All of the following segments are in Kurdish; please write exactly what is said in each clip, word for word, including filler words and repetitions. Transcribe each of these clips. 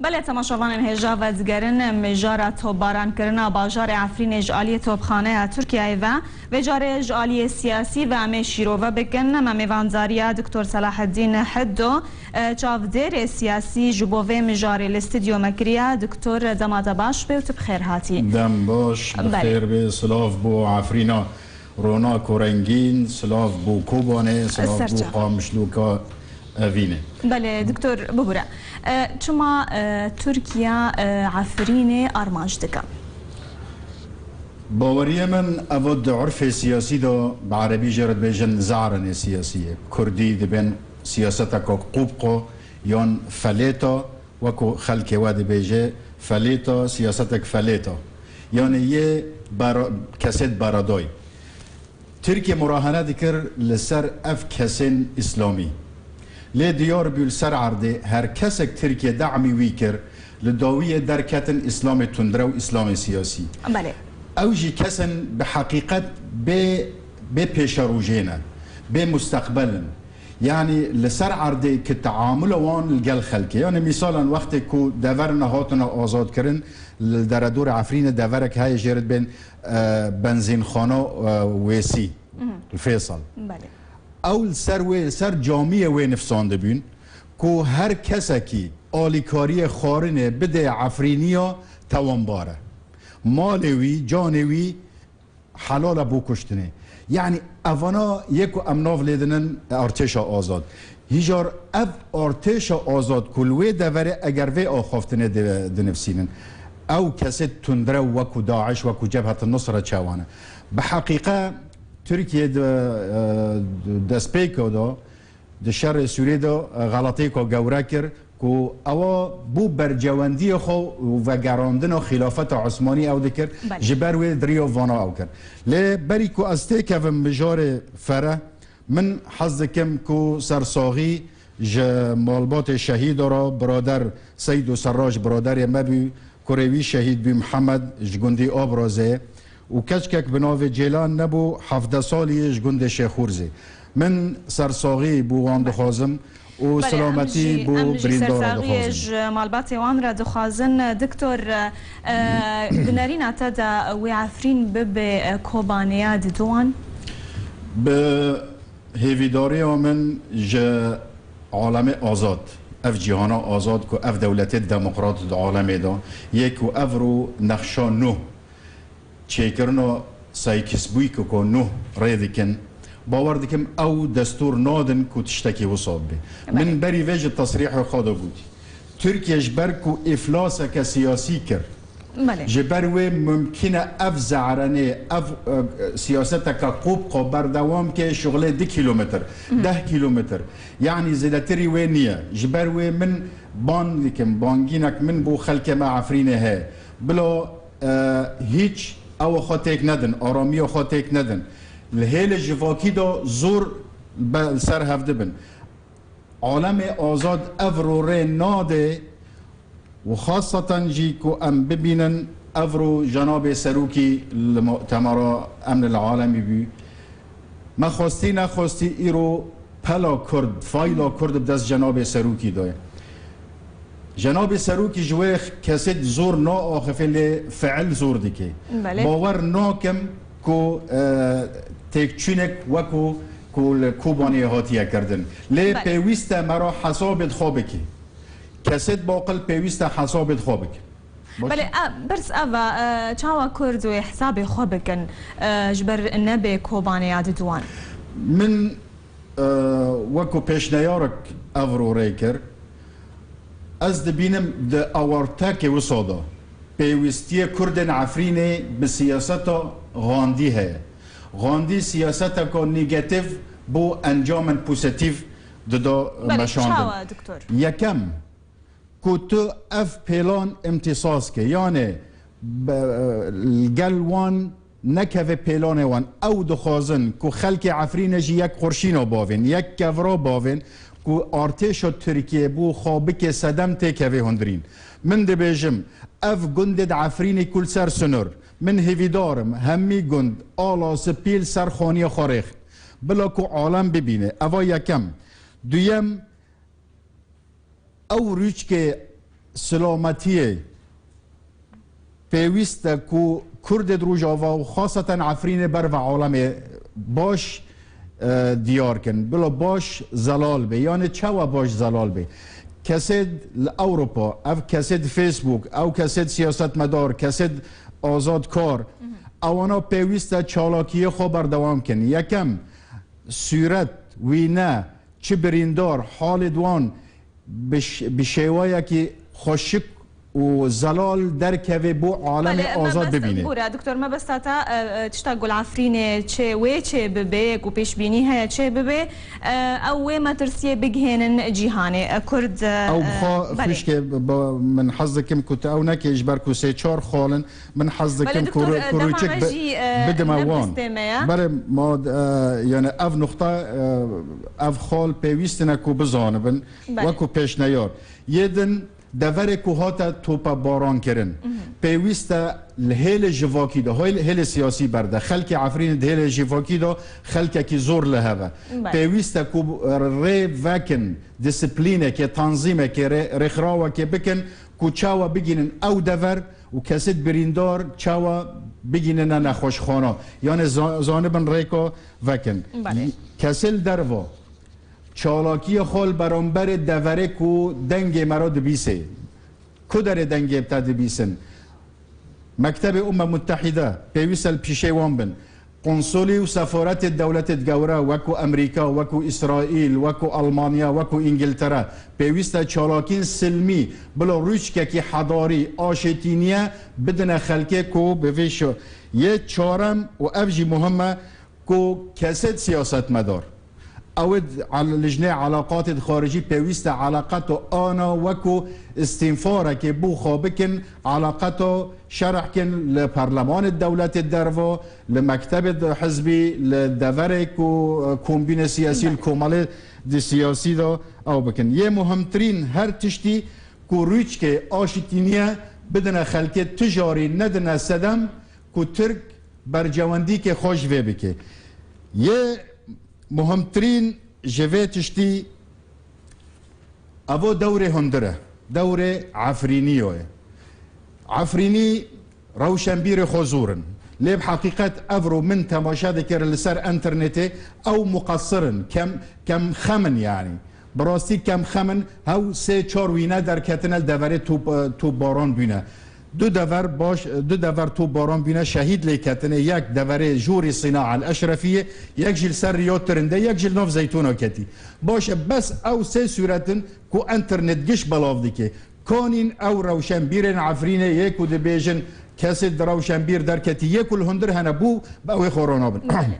Belê, temaşevanên hêja vedigerin, mijara topbarankirina bajarê Efrînê ji aliyê topxaneya Tirkiyeyê ve, vê carê ji aliyê siyasî ve em ê şîrove bikin. Me mêvandariya Doktor Selaheddîn Hiddo, e, çavdêrê siyasî ji bo vê mijarê li stûdyo me kiriye. Doktor, dema te baş be û tu bi xêr hatî. Dem baş, bi Belê. xêr bê, silav bo Efrîna. Ronak û rengîn, silav bo Kobanê, silav bo Serçe. Qamişloka Evînê. Belê, doktor, bibûre. E, çima, e, Tirkiye, e, Efrînê armanc dike? Baweriyê min, ev di urfê siyasî de, bi erebî jê re dibêjin ze'renê siyasî ye. Kurdî dibên siyaseteka qûbqo yan felêta, wekû xelkê we dibêje, felêta, siyasetek felêta. Yanî yê bera-, kesêt beredayî. Tirkiye murahene dikir li ser ev kesên îslamî. Lê diyar bû li ser erdê her kesek Tirkiye de'mî wî kir, li dawiyê derketin îslamê tundrew, îslamê siyasî. Belê. Ew jî kesin bi heqîqet bê, bê pêşerojê ne, bê musteqbel in. Yanî li ser erdê ki teamula wan li gel xelkê. Yanî mîsalan wextê ku deverine hatine azadkirin, li deredorê Efrînê deverek heye jê re dibên, e, benzînxana, e, Wêsî, li Fêsal. Belê. Ew li ser wê, li ser camiyê wê nifsandibûn ku her kesekî alîkariyê xwarinê bidê Efrîniya tewanbar e. Malê wî, canê wî helal e bo kuştinê. Yanî evana yê ku em nav lê dinin artêşa azad. Hîjar ev artêşa azad ku li wê deverê eger vê axaftinê di-, dinivsînin, ew kesê tundrew wekû DAIŞ, wekû Cebhet Nusre çawa ne? Bi heqîqe Tirkiye di, e, destpêka de, di şerê Sûriyê de, e, xeletiyeka gewre kir ku ewa bû bercewendiyê xwe û vegerandina xîlafeta Osmanî ew dikir, Belê. ji ber wê di riya vana ew kir. Lê berî ku ez têkevim mijarê fere, min hez dikim ku sersaxî ji malbatê şehîda re, birader Seydo Serrac biraderê me bû, kurê wî şehîd bû Mihemed ji gundî Abrazê û keçkek bi navê Cêlan nebû, hevdeh salî yê ji gundê Şêxûrzê. Min sersaxî bo wan dixwazim û Belê, em silametî jî, bo em jî birîndara sersaxiyê dixwazim. ji malbatê wan re dixwazin. Doktor, e, di nerîna te de wê Efrîn bibe, e, Kobaneya diduwan? Bi hêvîdariya min ji alemê azad, ev cîhana azad ku ev dewletê demokrat di alemê de yê ku evro nexşa nû çêkirina Sykes-Picot ku nû rê dikin, bawer dikim ew destûr nadin ku tiştekî wisa bibe. Belê. Min berî vê ji tesrîhê xwe de gotî. Tirkiye ji ber ku îflaseke siyasî kir, Belê. ji ber wê mumkin e ev ze'renê, ev, e, siyaseteke qûbqa berdewam ke şixulê du kîlometr, deh kîlometr. Yanî zêdetirî wê niye. Ji ber wê min bang dikim, bangînek min bo xelkê me Efrînê heye. Bila, e, hîç ew xwe têk nedin, aramiya xwe têk nedin. Li hêlê civakî de zor be, li ser hev dibin. Alemê azad ev ro rê nade û xaseten jî ku em bibînin ev ro Cenabê Serokî li Mu'temera Emn el Alemî bû. Me xwestî nexwestî îro pela Kurd, fayla Kurd bi dest Cenabê Serokî de ye. Cenabê Serokî ji wê kesê zor naaxifê lê fiil zor dike. Belê. Bawer nakim ku, e, têkçûnek wekû ku li Kobanê hatiye kirdin. Lê Belê. pêwîst e me re hesabê xwe bike. Kesê baqil pêwîst e hesabê xwe bike. Baş e? Belê, e, pirs ev e, e, çawa Kurd wê hesabê xwe bikin, e, ji ber nebe Kobanê ya diduwan? Min, e, wekû pêşneyarek ev ro rê kir. Ez dibînim di awartekê wisa de pêwîstiyê Kurdên Efrînê bi siyaseta Gandî heye. Gandî siyaseteka negatîf bo encamên pozîtîf dida Belê, meşandin. çawa, doktor? Yekem, ku tu ev pêlan îmtîsas ke, yanê be-, li gel wan nekeve pêlanê wan. Ew dixwazin ku xelkê Efrînê jî yek qurşîna bavên, yek kevra bavên ku artêşa Tirkiyê bo xwe bike sedem têkeve hundirîn. Min dibêjim, ev gundê di Efrînê ku li ser sinor, min hêvîdar im hemî gund ala spî li ser xaniya xwe rêx. Bila ku alem bibîne. Eva yekem. Duyem, ew rûçkê silametiyê pêwîst e ku Kurdê di Rojava û xaseten Efrînê ber ve alemê baş, e, diyar kin. Bila baş zelal bê. Yanê çawa baş zelal bê? Kesê li Ewropa, ev kesê di Facebook, ew kesê di siyasetmedar, kesê di azadkar, ewana pêwîst e çalakiyê xwe berdewam kin. Yekem, sûret, wîne, çi birîndar, halê di wan bi ş-, bi şêweyekî xweşik û zelal derkeve bo alemê Belê, me azad bes-, bibîne. Bûra, doktor, me bes ta, e, e, tişta Gul Efrînê çê, wê çê bibe, ku pêşbînî heye çê bibe, e, ew wê metirsiyê bigihênin cîhanê. E, Kurd, e, Ew e, bi xwe belê. Xwişkê, bi-, min hez dikim ku tu ew nekê, ji ber ku sê çar xal in, min hez Belê, dikim ku doktor, rû-, e, ku dema rûçik me bi-, jî, e, bidime ne wan. Bistê me ye. Belê, ma, e, yani ev nuxta, e, ev xal pêwîst ne ku bizanibin, Belê. Wekû pêşneyar. Yê din deverê ku hate tope baran kirin. Pêwîst e li hêlê civakî de, hêl-, hêlê siyasî berde, xelkê Efrînê di hêlê civakî de xelkekî zor li heve. Belê. Pêwîst e ku rê vekin, disiplînekê, tanzîmekê, rê-, rêxirawekê bikin ku çawa bigînin ew dever û kesêt birîndar çawa bigînine nexweşxana. Yanê za-, zanibin rêka vekin. Belê. Kesê li derva Çalakiya xwe li beramberê deverê ku dengê me re dibîsê. Ku derê dengê te dibîsin? Mektebê Umme Muttehîde pêwîst e li pîşê wan bin. Konsolî û sefaretê dewletê gewre wekû Emerîka, wekû Îsraîl, wekû Almanya, wekû Îngiltere pêwîst e çalakîn silmî bila rûçkekî hedarî, aşêtîniye bidine xelkê ku bi vê şo-, yê çarem û ev jî muhim e, ku kesêt siyasetmedar, ew ê di al-, lijnê elaqatê di xaricî pêwîst e elaqeto ana wekû îstînfarekê bo xwe bikin, elaqeto şerh kin li perlemanê dewletê derva, li mektebê di hizbî, li deverê ku, e, kombînê siyasî, li Belê. Komelê di siyasî de ew bikin. Yê muhimtirîn her tiştî ku rûçkê aşîtîniye bidine xelkê, tu jarî nedine sedem ku Tirk bercewendîkê xwe ji vê bike. Yê muhimtirîn ji vê tiştî evo dewrê hundir e. Dewrê Efrîniyo ye. Efrînî rewşenbîrê xwe zor in. Lê bi heqîqet evro min temaşe dikir li ser înternetê, ew muqesir in, kem, kem xem in yanî. Bi rastî kem xem in, hew sê çar wîne derketine li deverê top, e, topbaran bûne. Du dever baş, du dever topbaran bûne, şehîd lê ketine, yek deverê jorî Sîna El Eşrefiyê, yek jî li ser Riya Tirin de, yek jî li nav Zeytûna ketî. Baş e, bes ew sê sûret in ku înternet giş belav dike. Kanîn ew rewşenbîrên Efrînê yê ku dibêjin kesê di rewşenbîr derketî, yê ku li hundir hene bû, bi ew ê xwe ranabin. Belê.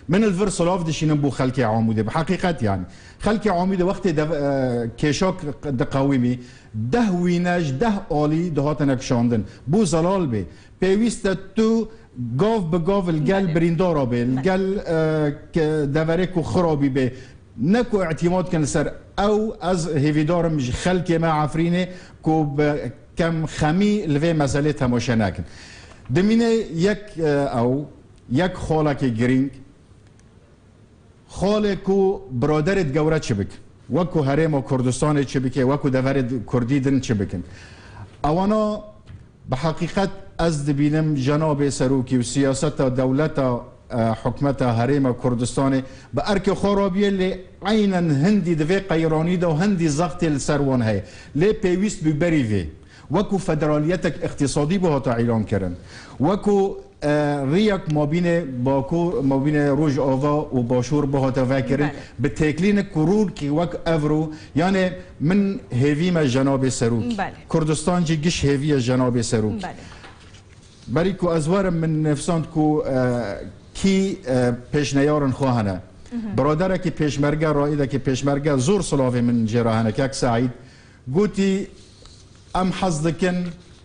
Min li vir silav dişînim bo xelkê Amûdê. Bi heqîqet yanî. Xelkê Amûdê wextê dev-, e, kêşak diqewimî, deh wîne ji deh alî dihatine kişandin. Bo zelal bê. Pêwîst e tu gav bi gav li gel Belê. Birîndara bê, li Belê. Gel, e, ke deverê ku xirabî bê. Ne ku îtîmat kin li ser ew, ez hêvîdar im ji xelkê me Efrînê ku bi kemxemî li vê meselê temaşe nekin. Dimîne yek, e, ew, yek xalekê girîng, xalê ku biraderê di gewre çi bik, wekû herêma Kurdistanê çi bike, wekû deverê di-, Kurdî din çi bikin. Ewana bi heqîqet ez dibînim cenabê serokî û siyaseta dewleta, e, hikûmeta herêma Kurdistanê bi erkê xwe rabiyê, lê eynen hindî di vê qeyranî de hindî zextê li ser wan heye. Lê pêwîst bû berî vê. Wekû federaliyetek îqtîsadî bihata îlan kirin. Wekû, e, riyek mabînê Bakur, mabînê Rojava û Başûr bihata vekirin. Belê. Bi têklînik ku rûn ki wek evro, yanê min hêvî me cenabê serokî. Belê. Kurdistan jî giş hêviye cenabê serokî. Belê. Berî ku ez werim, min nivîsand ku, e, kî, e, pêşneyarin xwe hene. Biraderekî pêşmerge, raîdekî pêşmerge zor silavê min jê re hene, kek Seîd. Gotî, em hez dikin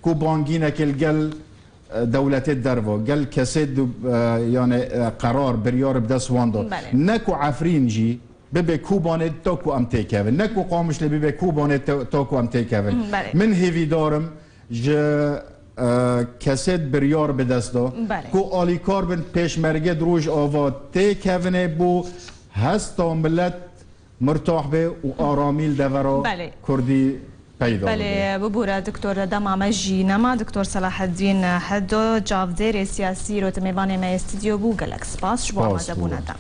ku bangînekê li gel, e, dewletê derva, gel kesê du-, e, yani, e, qerar, biryar bi dest wan de. Belê. Ne ku Efrîn jî bibe Kobanê ta ku em têkevin. Ne ku Qamişlê bibe Kobanê ta, ta ku em têkevin. Hı, belê. Min hêvîdar im ji, e, kesê biryar bi dest de Belê. ku alîkar bin pêşmerge di Rojava têkevinê bo hesta milet mirtah be û aramî li devera Belê. Kurdî peyda bibe. Belê, bibûre doktor, dema me jî nema. Doktor Selaheddîn Hedo, çavdêrê siyasî, îro di mêvanê me yê stûdyo bû. Gelek spas ji bo amadebûne te.